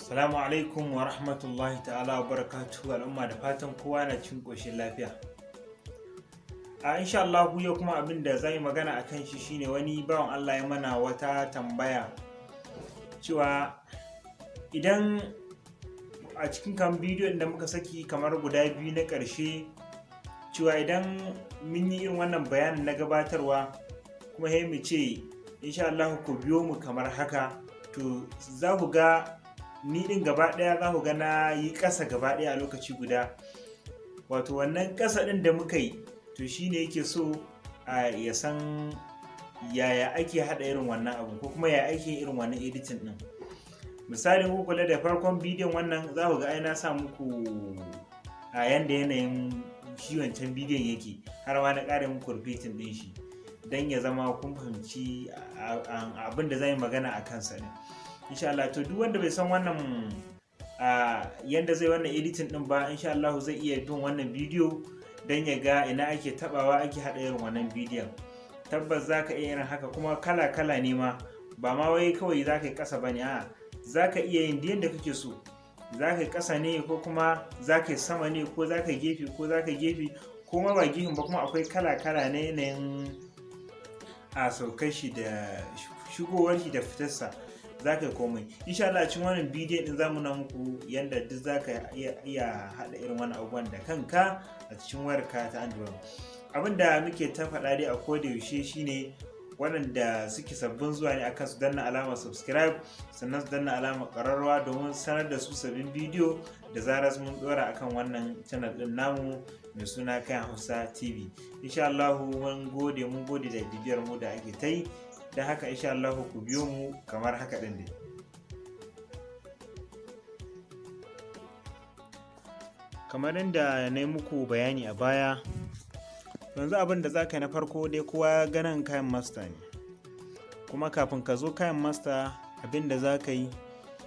Salamu alaikum wa rahmatullahi ta'ala wa barakatuhu, al'umma, da fatan kowa na cikin ƙoshin lafiya. A insha Allah yau kuma abin da zan yi magana a kan shi shine wani bawan Allah ya mana wata tambaya cewa idan a cikin kan bidiyon da muka saki kamar guda biyu na ƙarshe, cewa idan mun yi irin wannan bayanin na gabatarwa kuma sai mu ce insha Allah ku biyo mu kamar haka, to za ku ga ni din gaba ɗaya za ku ga na yi ƙasa gaba ɗaya a lokaci guda. Wato wannan ƙasa ɗin da muka yi, to shine yake so a ya san yaya ake haɗa irin wannan abu ko kuma yaya ake irin wannan editing ɗin. Misali, ku kula da farkon bidiyon wannan, za ku ga ai na sa muku a yanda yanayin shi wancan bidiyon yake, har ma na ƙara muku repeating ɗin shi don ya zama kun fahimci abin da zan yi magana a kansa ne insha Allah. To duk wanda bai san wannan yanda zai wannan editing din ba, insha Allah zai iya bin wannan bidiyo don ya ga ina ake tabawa ake haɗa irin wannan bidiyon. Tabbas za ka iya irin haka, kuma kala kala ne ma, ba ma wai kawai za ka yi ƙasa ba ne, a'a, za ka iya yin yadda kake so. Za ka yi ƙasa ne, ko kuma za ka yi sama ne, ko za ka yi gefe, ko za ka yi gefe, ko ma ba gefen ba. Kuma akwai kala kala ne yanayin a saukar shi da shigowar shi da fitarsa, za ka yi komai insha Allah. Cikin wannan bidiyon din zamu nuna muku yanda duk za ka iya haɗa irin wannan abubuwan da kanka a cikin wayarka ta Android. Abin da muke ta faɗa dai a koda yaushe shine waɗanda suke sabbin zuwa ne akan su danna alamar subscribe, sannan su danna alamar ƙararrawa domin sanar da su sabbin bidiyo da zarar mun ɗora akan wannan channel ɗin namu mai suna Kayan Hausa TV. Insha Allah mun gode, mun gode da bibiyar mu da ake ta yi. Don haka insha Allah ku biyo mu kamar haka ɗin dai. Kamar yadda na yi muku bayani a baya, yanzu abin da za ka yi na farko dai, kowa ganin KineMaster ne. Kuma kafin ka zo KineMaster, abin da za ka yi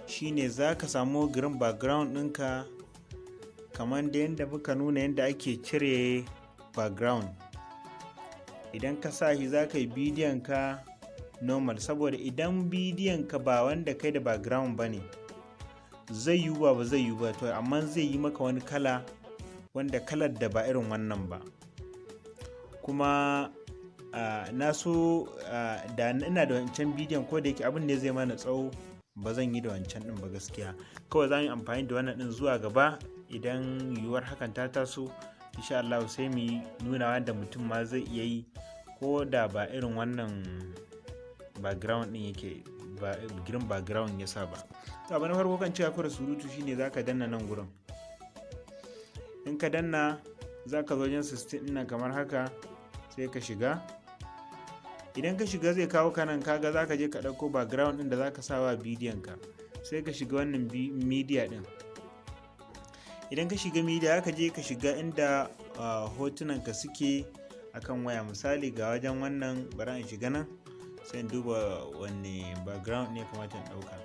shine za ka samu green background ɗinka kamar da yadda muka nuna yadda ake cire background. Idan ka sa shi, za ka yi bidiyon ka normal, saboda idan bidiyon ka ba wanda kai da background ba ne, zai yiwu ba, ba zai yiwu ba, to amma zai yi maka wani kala wanda kalar da ba irin wannan ba. Kuma na so da ina da wancan bidiyon, ko da yake abin ne zai mana tsawo, ba zan yi da wancan din ba gaskiya. Kawai za mu yi amfani da wannan din zuwa gaba. Idan yiwuwar hakan ta taso, insha Allah sai mu nuna wanda mutum ma zai iya yi ko da ba irin wannan background din yake ba, green background ya sa ba. To abu na farko kan cewa kawai surutu shine zaka danna nan gurin. In ka danna, zaka zo wajen system ɗin nan kamar haka, sai ka shiga. Idan ka shiga, zai kawo ka nan. Kaga zaka je ka ɗauko background ɗin da zaka sa wa bidiyon ka, sai ka shiga wannan media ɗin. Idan ka shiga media, ka je ka shiga inda hotunan ka suke akan waya. Misali, ga wajen wannan, bari in shiga nan, sai in duba wanne background ne kamata in ɗauka.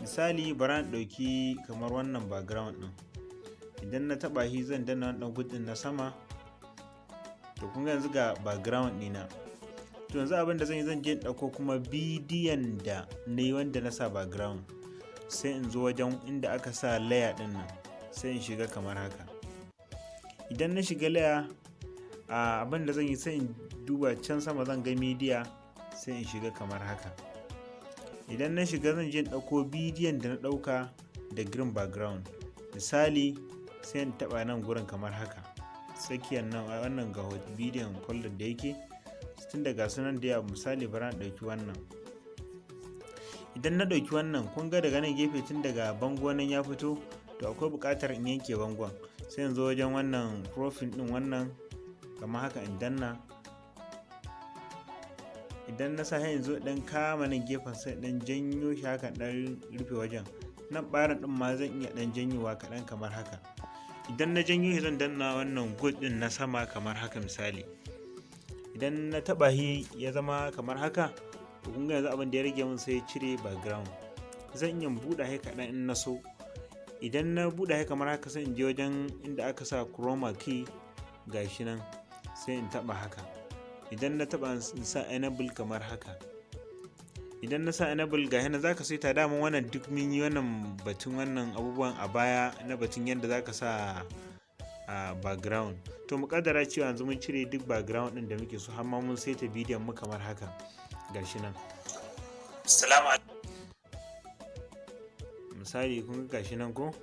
Misali, bari in ɗauki kamar wannan background ɗin. Idan na taɓa shi, zan danna wannan ɗan na sama. To kun ga yanzu ga background ɗina. To yanzu abin da zan yi, zan je in ɗauko kuma bidiyon da na yi wanda na sa background, sai in zo wajen inda aka sa layer ɗin nan, sai in shiga kamar haka. Idan na shiga layer, abin da zan yi, sai in duba can sama, zan ga media, sai in shiga kamar haka. Idan na shiga, zan je in ɗauko bidiyon da na ɗauka da green background. Misali, sai in taɓa nan gurin kamar haka, tsakiyar nan wannan, ga bidiyon folder da yake tun daga sunan da yawa. Misali, bari in ɗauki wannan. Idan na ɗauki wannan, kun ga daga nan gefe, tun daga bango nan ya fito, to akwai buƙatar in yanke bangon. Sai in zo wajen wannan cropping ɗin wannan kamar haka, in danna. Idan na sa, in zo ɗan kama nan gefen, sai ɗan janyo shi haka, ɗan rufe wajen nan. Ɓarin ɗin ma zan iya ɗan janyowa kaɗan kamar haka. Idan na janyo shi, zan danna wannan good ɗin na sama kamar haka. Misali, idan na taɓa shi ya zama kamar haka, to kun ga yanzu abin da ya rage min sai cire background. Zan iya buɗe shi kaɗan in na so. Idan na buɗe shi kamar haka, sai in je wajen inda aka sa chroma key, gashi nan, sai in taɓa haka. Idan na taɓa, in sa enable kamar haka. Idan na sa enable, ga yana zaka saita. Daman wannan duk mun yi wannan batun, wannan abubuwan a baya, na batun yadda zaka sa a background. To, mu kaddara cewa yanzu mun cire duk background din da muke so, har ma mun saita bidiyon mu kamar haka. Gashi nan. Salamu. Misali, kun ga gashi nan ko?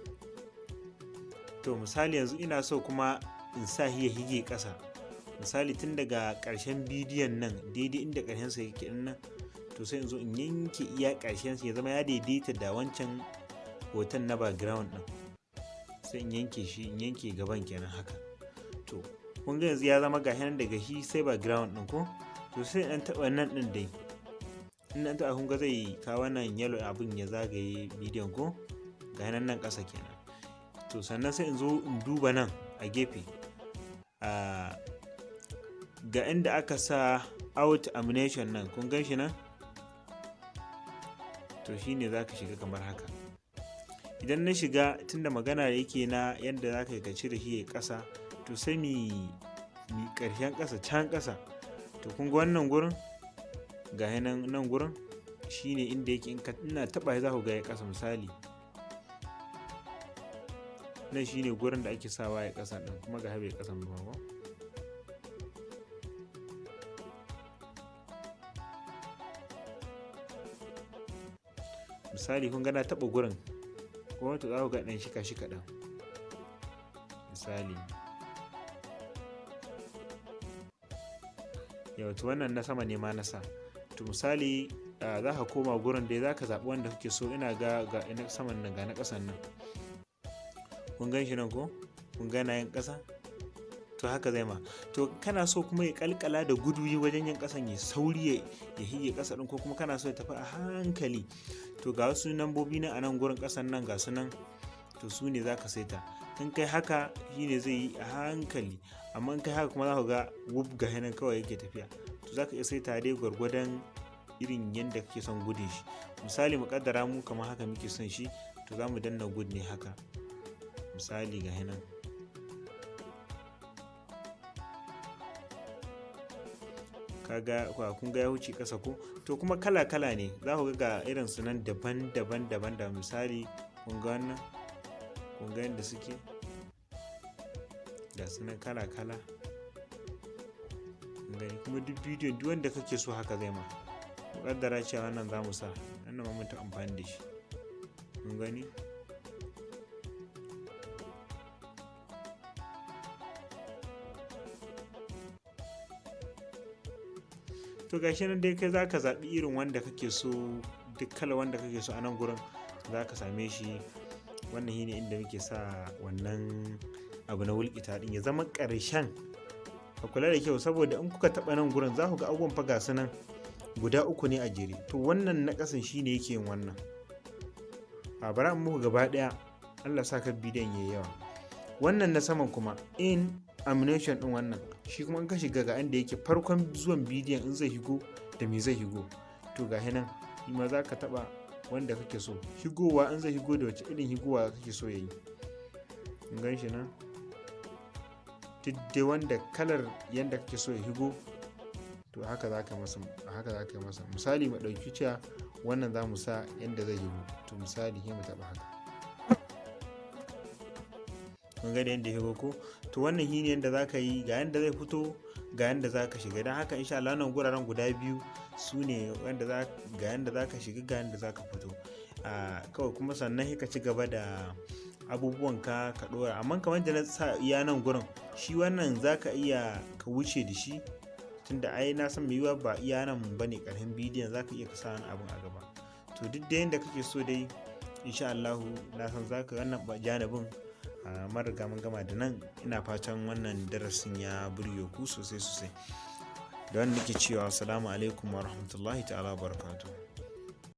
To, misali yanzu ina so kuma in sa ya hige ƙasa, misali tun daga ƙarshen bidiyon nan, daidai inda ƙarshen sa yake nan. To, sai in zo in yanke iya ƙarshen sa, ya zama ya daidaita da wancan hoton na background din. Sai in yanke shi, in yanke gaban kenan haka. To, kun ga yanzu ya zama gashi nan, daga shi sai background din ko? To, sai in taɓa nan din dai. In an taɓa, kun ga zai kawo wannan yellow abin ya zagaye bidiyon ko? Ga nan, nan ƙasa kenan. To, sannan sai in zo in duba nan a gefe, ga inda aka sa out animation nan. Kun gan shi nan? To, shine za ka shiga kamar haka. Idan na shiga, tunda magana yake na yadda za ka yi ka cire shi ya ƙasa, to sai mi ƙarshen ƙasa can ƙasa. To, kun ga wannan gurin, ga nan, nan gurin shine inda yake. In ka ina taɓa, za ku ga ya ƙasa. Misali, nan shine gurin da ake sawa ya ƙasa ɗin, kuma ga bai ƙasan ba ko? Misali, kun ga na taɓa gurin ko? To, za ku ga ɗan shika shi kaɗan. Misali yau, to wannan na sama ne ma na sa. To, misali za ka koma gurin dai, za ka zaɓi wanda kake so. Ina ga ga na saman nan, ga na ƙasan nan. Kun gan shi nan ko? Kun ga na yin ƙasa? To, haka zai ma. To, kana so kuma ya kalkala da gudu wajen yin ƙasan, ya sauri ya hige ƙasa ɗin, ko kuma kana so ya tafi a hankali, to ga wasu nambobi na a nan gurin ƙasan nan, ga su nan. To, su ne za ka saita. In kai haka, shine zai yi a hankali, amma in kai haka kuma, za ku ga wuf, ga nan kawai yake tafiya. To, za ka iya saita dai gwargwadon irin yadda kake son gudun shi. Misali, mu kaddara mu kamar haka muke son shi, to za mu danna good ne haka. Misali, ga nan kaga, kun ga ya wuce ƙasa ko? To, kuma kala kala ne, za ku ga irin su nan daban daban daban da. Misali, kun ga wannan, kun ga yadda suke, ga su nan kala kala. Kun gani? Kuma duk bidiyon, duk wanda kake so, haka zai ma. Mu kaddara cewa wannan za mu sa, wannan ma mun ta amfani da shi. Kun gani? To, gashi nan dai, kai za ka zaɓi irin wanda kake so, duk kala wanda kake so a nan gurin za ka same shi. Wannan shine inda muke sa wannan abu na wulƙita ɗin, ya zama ƙarshen. Ka kula da kyau, saboda in kuka taɓa nan gurin, za ku ga abubuwan fa ga su nan guda uku ne a jere. To, wannan na ƙasan shine yake yin wannan. A bara in muku gaba ɗaya, Allah sa ka bidiyon yayi yawa. Wannan na saman kuma, in animation ɗin wannan, shi kuma in ka shiga, ga inda yake farkon zuwan bidiyon, in zai shigo da me zai shigo. To, ga nan shi ma za ka taɓa wanda kake so shigowa, in zai shigo da wace irin shigowa kake so yayi. In gan shi nan, duk dai wanda kalar yanda kake so ya shigo, to haka za ka masa, haka za ka masa. Misali, mu ɗauki cewa wannan za mu sa yanda zai shigo. To, misali, sai mu taɓa haka. Kun ga da yanda ya shigo ko? To, wannan shine yanda za ka yi, ga yanda zai fito, ga yanda za ka shiga. Don haka, insha Allah, wannan guraren guda biyu su ne wanda za, ga yanda za ka shiga, ga yanda za ka fito kawai. Kuma sannan sai ka ci gaba da abubuwan ka, ka dora. Amma kamar da na sa iya nan gurin, shi wannan za ka iya ka wuce da shi, tunda ai na san mai yiwuwa ba iya nan bane ƙarshen bidiyon, za ka iya ka sa wani abun a gaba. To, duk da yanda kake so dai, insha Allahu, na san za ka wannan janibin. Mun riga mun gama da nan. Ina fatan wannan darasin ya burge ku sosai sosai. Da wannan nake cewa assalamu alaikum wa rahmatullahi ta'ala wa barakatuh.